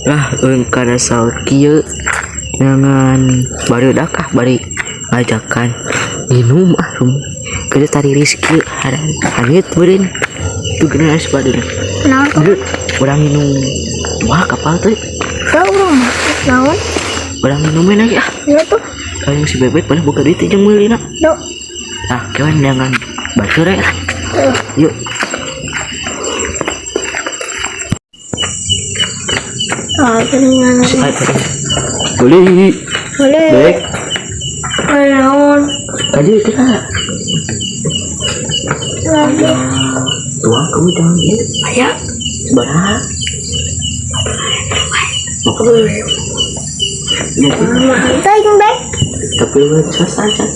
Lah, kana saur kieu neangan barudak ah, bari ngajakan minum ah rum. Keur tariris kieu hareut meureun. Tuh geuna barudak. Naon kok? Geus urang minum. Wah, kapal tuh. Tahu urang mah. Naon? Urang minum lagi ah. Iya tuh. Kalau si Bebek mana buka duit jeung meulina. Dok. Ah, kewan neangan batur ya. Yuk. Ah, dengan Beli. Boleh. Bek. Naon? Tadi itu lah. Lagi. Tuang kamu jangan gitu. Aya. Sabaraha? Ya, Teuing, Bek. tapi lu selesai kan?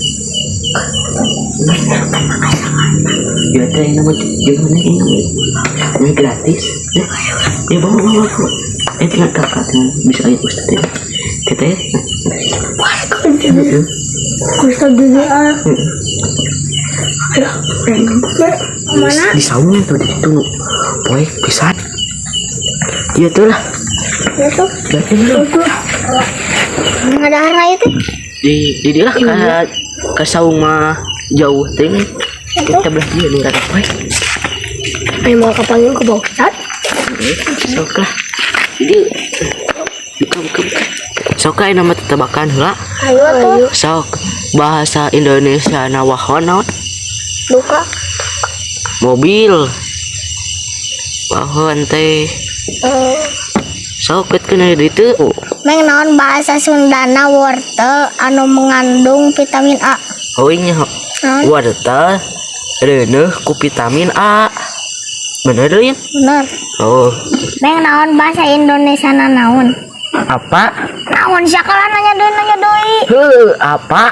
Ya teh ini mah gimana ini ini gratis ya, ya bawa bawa bawa, eh tinggal kakak tinggal bisa aja ustad ya kita ya. Wah, kok Gusto dulu ah. Ayo, Bek. Mana? Di saung tuh di situ poek pisan iya tuh lah. Ya tuh. Berarti belum. Ngadahar itu. Di dia lah ke saung mah jauh ting kita belah dia nu rada poek. Ayo mau kapanggil ke bawah Ustad? Sok lah jadi buka buka buka sok lah nama tebakan heula. Ayo tuh. Sok bahasa Indonesia na wahon naon? Buka. Mobil wahon teh. Eh, sok keun ditu. Meng, naon bahasa Sundana wortel anu mengandung vitamin A? Oh nya. Naon? Wortel reuneuh ku vitamin A, bener Lin? Bener. Oh. Meng, naon bahasa Indonesia na naon? Apa? Naon sia kalah nanya deui, nanya deui. Heuh, apa?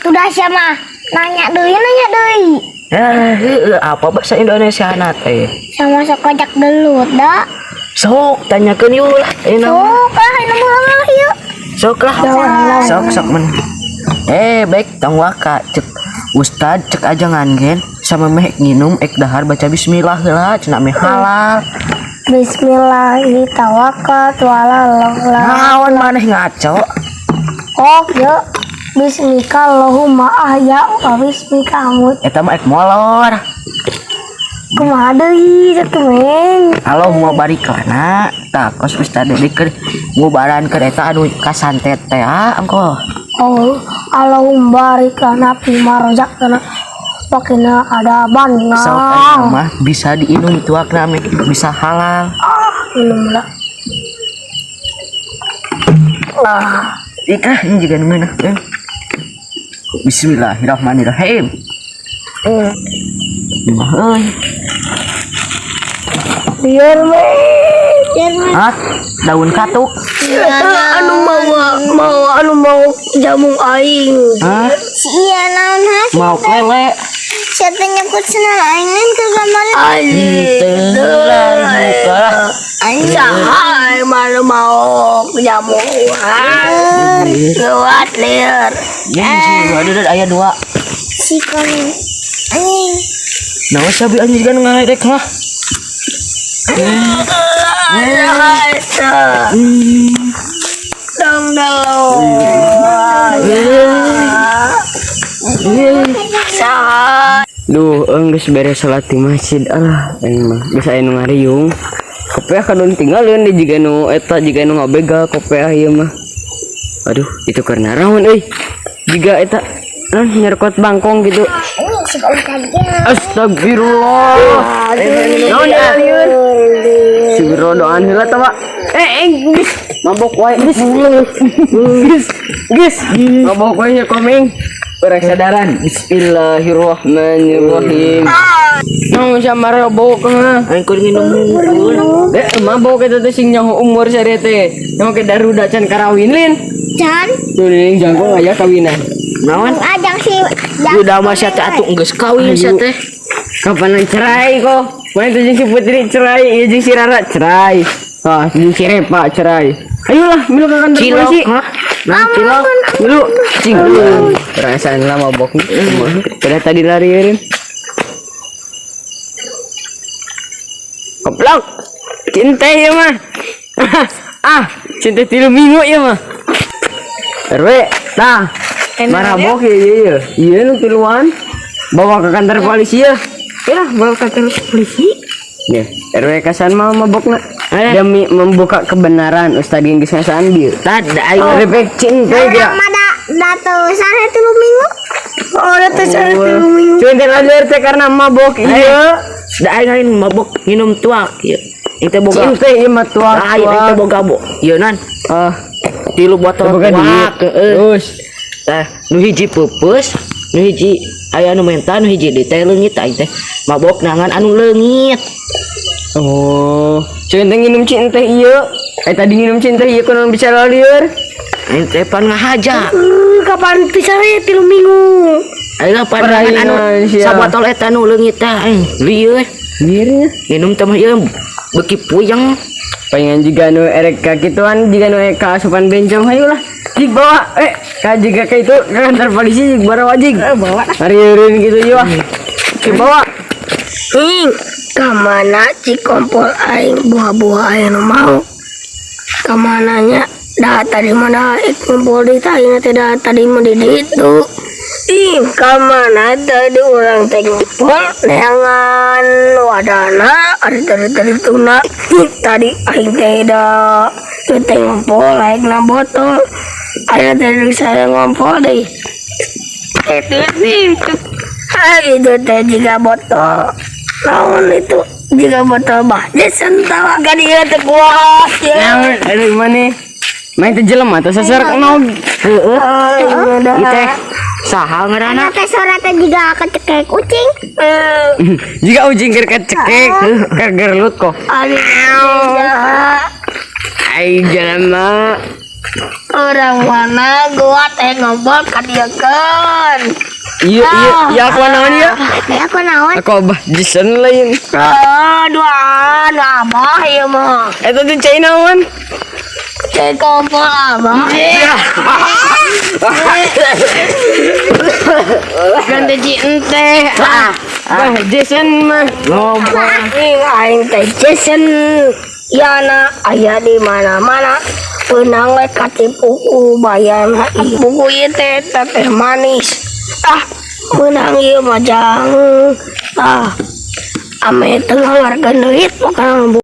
Udah sia mah nanya deui, nanya deui. Eh, heuh, apa bahasa Indonesia na teh? Sama sok kojak gelut da. Sok tanyakeun yuk lah ini. Sok lah ini mah lah yuk. Sok lah, sok sok men, eh baik tong waka cek ustad cek ajangan gen sama meh nginum ek dahar baca bismillah heula cenah meh halal. Bismillahirrahmanirrahim. Ala Naon maneh ngaco? Oh, ya. Bismika Allahumma ahya wa bismika amut. Eta mah ek molor. Kumaha deui teh, Meng? Allahumma barik lana tah kos ustad deui keur ngubaran keur eta anu kasantet teh ah engko. Oh, Allahumma barik lana fima razaqtana wa qina adzaban Sok aya nar. Mah bisa diinum tuakna meh bisa halal. Ah, minum lah. Ah, Ikah ini juga ngeunah kan. Bismillahirrahmanirrahim. Mah euy. Biar, Meng. Biar, Meng. Hah? Daun katuk. Eta anu mau mau anu mau jamung aing. Hah? Si iya naon ha? Mau lele. Siapa nyebut senang aing ke kamar? Henteu lah buka lah. Aing saha mana mau jamu lewat liar. Ya, dua ada aya dua. Si kami anjing. Nah, sabi anjing kan ngaledek lah. Dong dalo. Saha. Duh, geus beres salat di masjid alah, aing mah geus aya nu ngariung. Kopeah kadon tinggalkeun deui jiga nu eta jiga nu ngabegal kopeah ieu mah. Aduh, itu keur naraon euy. Jiga eta naon nyerkot bangkong gitu. Astagfirullah. Naon ah? Si rodoan heula tah, Pak. Eh, eh, geus mabok wae geus. Geus, geus. Mabok wae nya komeng. Kurang sadaran. Bismillahirrahmanirrahim. Naon sama mabok ha? Aing keur nginum unggul. Eh, mabok eta teh sing nyaho umur saria teh. Nyaho ke daruda can karawin lin. Can. Tuh ning jangkung aya kawinan. Naon? Ajang si Udah mah sia teh atuh geus kawin sia teh. Kapan cerai kok? Mana tuh jeung si Putri cerai, ieu jeung si Rara cerai. Ah, jeung si Repa cerai. Ayolah, milu ke kantor Cilok, polisi. hah? Nah, cilok. Milu, cing. Perasaan lah mabok. Udah tadi lari eureun. Goblok. Cinta ya mah. Ah, cinta 3 minggu ya mah. RW, tah. Marabok ya iya iya. Iya nu tiluan. Bawa ke kantor polisi ya. Ya, bawa ke kantor polisi. Ya, RW kasan mah mabokna. Eh. Demi membuka kebenaran Ustad geus ngasaan bieu. Tah, da aing RW cinta ya. Mah da da teu sare 3 minggu. Oh, da teu sare 3 minggu. Cinta lahir teh karena mabok iya. Da aing lain mabok minum tuak ieu. Aing teh boga. Cinta ieu mah tuak. Lain aing teh boga bo. Ieu nan Ah, 3 botol boga duit. tuak heeh. Terus Tah, nu hiji peupeus, nu hiji aya nu menta, nu hiji deui teh leungit aing teh. Mabok nangan anu leungit. Oh, cinta nginum cinta iya. Eh tadi nginum cinta iya kunaon bicara lieur. Aing teh pan ngahaja. Eh, kapan teu sare 3 minggu? Aing lah pan nangan anu Perainan, sia. Sabotol eta nu leungit teh aing lieur. Liurnya. Minum teh mah ieu beuki puyeng. Pengen juga nu erek ka kituan juga nu erek ka asupan bencong hayu lah. Jig bawa eh ka jiga ka itu ke kantor polisi jig bawa jig. Bawa. Hari gitu ieu ah. Jig bawa. Ing, kamana cikompol aing buah-buah aing nu mau? Kamananya? Dah tadi mana ik ngumpul di aing teh dah tadi mah di ditu. Ih, kamana tadi urang teh ngumpul neangan wadana ari tadi tadi tuna. Ih, tadi aing teh da teh ngumpul aing na botol. Aing teh saya ngumpul deh. Itu sih. Ah, itu teh jiga botol. Naon itu? Jiga botol bah. Jason tawa kan ieu teh kuat ya. Naon aduh mana? Main teh jelema teh sasarak nog. Heeh. Ah, Ieu teh saha ngaranna? teh sora teh jiga kecekek ucing. Jiga ujing keur kecekek, keur gerlut kok. Ari Ai jelema. Orang mana gua teh ngobrol ka dieu kan. Iya iya iya aku naon ya? Ya aku naon? Aku abah Jason lain. Aduh, aduh abah ieu mah. Eta teh cai naon? Cai kompol abah. Kan teh ente. Ah, bah Jason mah. Ngompol. Aing aing teh Jason. Yana aya di mana-mana. Peunang we katipu ku bayarna buku ieu teh teh manis. Ah, meunang ieu mah jang. Ah, ame teu ngaluarkeun duit pokona.